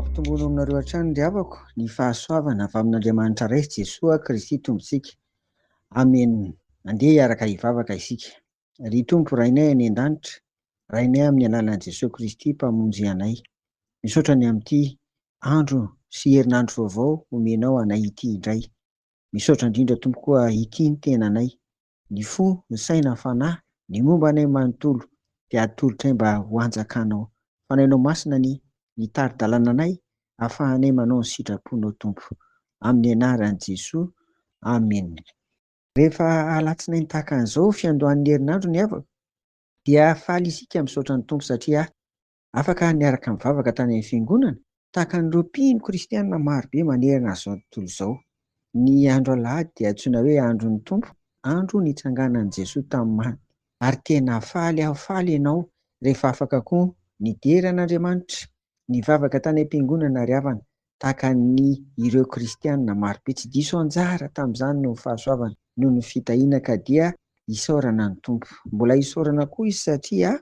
Ho ampitomboina aminareo hatrany ry havako ny fahasoavana avy amin'Andriamanitra Ray sy Jesoa Kristy Tompontsika. Amen. Andeha hiaraka hivavaka isika. Ry Tompo Rainay any an-danitra, Rainay amin'ny alalan'i Jesoa Kristy Mpamonjy anay. Misaotra ny amin'ity andro sy herinandro vaovao omenao anay ity indray. Misaotra indrindra Tompoko a ity ny tenanay. Ny fo, ny saina, ny fanahy, ny momba anay manontolo dia atolotray mba ho anjakanao. Fanahinao Masina anie hitari-dalana anay ahafahanay manao ny sitraponao Tompo. Amin'ny anaran'i Jesoa. Amen. Rehefa alatsinainy tahaka an'izao fiandohan'ny herinandro ny havako dia faly isika misaotra ny Tompo satria Afaka niaraka nivavaka tany amin'ny fiangonana, tahaka an'ireo mpino kristiana maro be manerana izao tontolo izao. Ny andro alahady dia antsoina hoe andron'ny Tompo, andro nitsanganan'i Jesoa tamin'ny maty. Ary tena faly aho, faly ianao, rehefa afaka koa nidera an'Andriamanitra, nivavaka tany am-piangonana ry havana, tahaka ny ireo kristiana maro be. Tsy diso anjara tamin'izany noho ny fahasoavana, noho ny fitahiana ka dia isaorana ny Tompo. Mbola isaorana koa Izy satria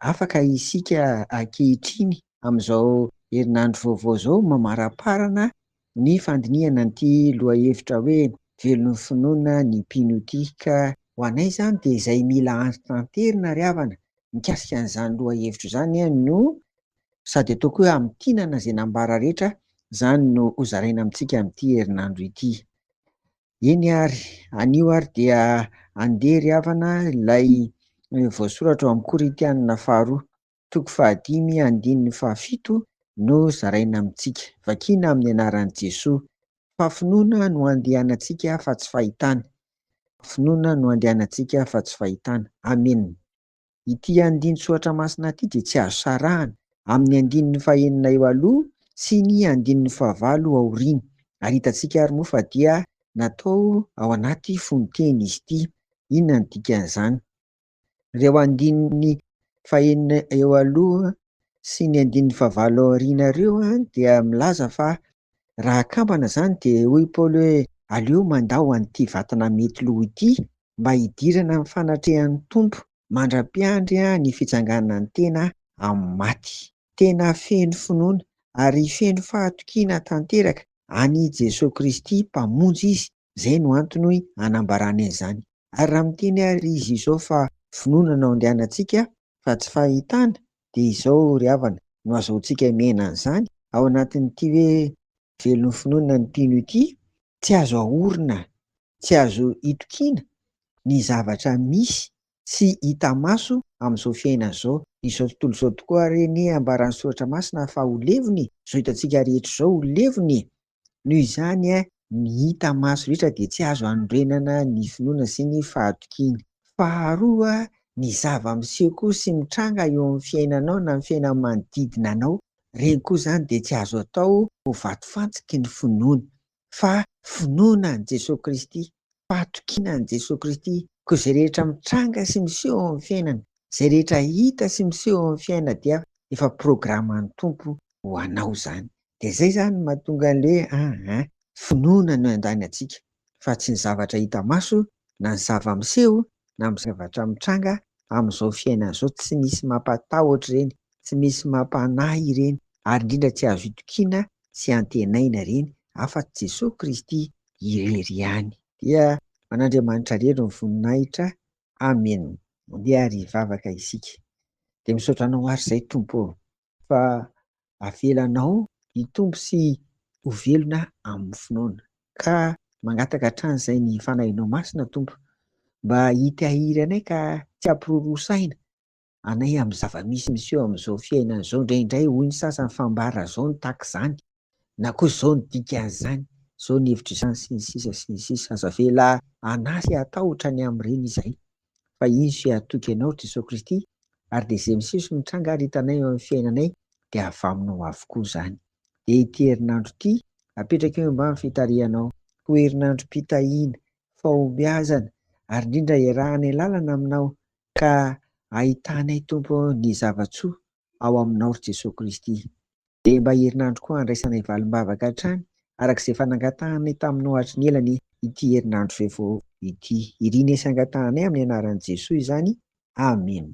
Afaka isika ankehitriny amin'izao herinandro vaovao izao mamaraparana ny fandinihana an'ity lohahevitra hoe velon'ny finoana ny mpino ity ka ho anay izany dia izay mila antitanterina ry havana mikasika an'izany lohahevitra izany no sady ataoko hoe hamintinana izay nambara rehetra izany no hozaraina amintsika amin'ity herinandro ity. Eny ary, anio ary dia andeha ry havana ilay voasoratra ao amin'ny Korintianina faharoa, toko fahadimy andininy fahafito no zaraina amintsika. Vakiana amin'ny anaran'i Jesoa. Fa finoana no andehanantsika fa tsy fahitana. Finoana no andehanantsika fa tsy fahitana. Amena. Ity andinin-tsoratra masina ity dia tsy azo sarahana amin'ny andininy fahenina eo aloha sy ny andininy fahavalo aoriana. Ary hitantsika ary moa fa dia natao ao anaty fononteny izy ity. Inona no dikan'izany? Ireo andininy fahenina eo aloha sy ny andininy fahavalo aoriana ireo dia milaza fa raha akambana izany dia hoy Paoly hoe aleo mandao an'ity vatana mety lo ity mba hidirana amin'ny fanatrehan'ny Tompo mandra-piandry ny fitsanganan'ny tena amin'ny maty. Tena feno finoana ary feno fahatokiana tanteraka an'i Jesoa Kristy Mpamonjy izy, izay no antony anambarany an'izany. Ary raha miteny ary izy izao fa finoana no andehanantsika fa tsy fahitana dia izao ry havana no azahoantsika miaina an'izany ao anatin'ity hoe velon'ny finoana ny mpino ity, tsy azo ahorina, tsy azo itokiana ny zavatra misy sy hita maso amin'izao fiainana izao. Izao tontolo izao tokoa ary anie ambaran'ny soratra masina fa ho levona e! Izao hitantsika rehetra izao ho levona e! Noho izany, ny hita maso rehetra dia tsy azo anorenana ny finoana sy ny fahatokiana. Faharoa, ny zava-miseho koa sy mitranga eo amin'ny fiainanao na ny fiainan'ny manodidina anao, ireny koa izany dia tsy azo atao ho vatofantsiky ny finoana. Fa finoana an'i Jesoa Kristy, fahatokiana an'i Jesoa Kristy, koa izay rehetra mitranga sy miseho eo amin'ny fiainana, izay rehetra hita sy miseho eo amin'ny fiainana dia efa programan'ny Tompo ho anao izany. Dia izay izany no mahatonga an'ilay hoe aa finoana no handany antsika fa tsy ny zavatra hita maso na ny zava-miseho na ny zavatra mitranga amin'izao fiainana izao, tsy misy mampatahotra ireny, tsy misy mampanahy ireny ary indrindra tsy azo itokiana sy antenaina ireny afa-tsy Jesoa Kristy irery ihany. Dia ho an'Andriamanitra irery ny voninahitra. Amen. Andeha ary hivavaka isika. Dia misaotra Anao ary izay Tompo ô. Fa avelanao hitombo sy ho velona amin'ny finoana. Ka mangataka hatrany izay ny Fanahinao Masina Tompo mba hitahiry anay ka tsy hampiroroa saina anay amin'ny zava-misy miseho amin'izao fiainana izao. Indraindray hoy ny sasany fambara izao no tahaka izany. na koa izao ny dikan'izany, izao ny hevitr'izany sy ny sisa sy ny sisa Aza avela hanahy sy hatahotra ny amin'ireny izahay, fa ino sy hatoky Anao ry Jesoa Kristy, ary dia izay miseho sy mitranga ary hitanay eo amin'ny fiainanay dia avy Aminao avokoa izany. Dia ity herinandro ity, apetraka eo ambany fitarihanao, ho herinandrom-pitahiana, fahombiazana, ary indrindra iarahanay lalana Aminao, ka ahitanay Tompo ny zava-tsoa ao Aminao ry Jesoa Kristy. Dia mba herinandro koa handraisanay valim-bavaka hatrany araka izay efa nangatahanay taminao hatry ny ela anie ity herinandro vaovao ity. Irinay sy angatahanay amin'ny anaran'i Jesoa izany. Amena.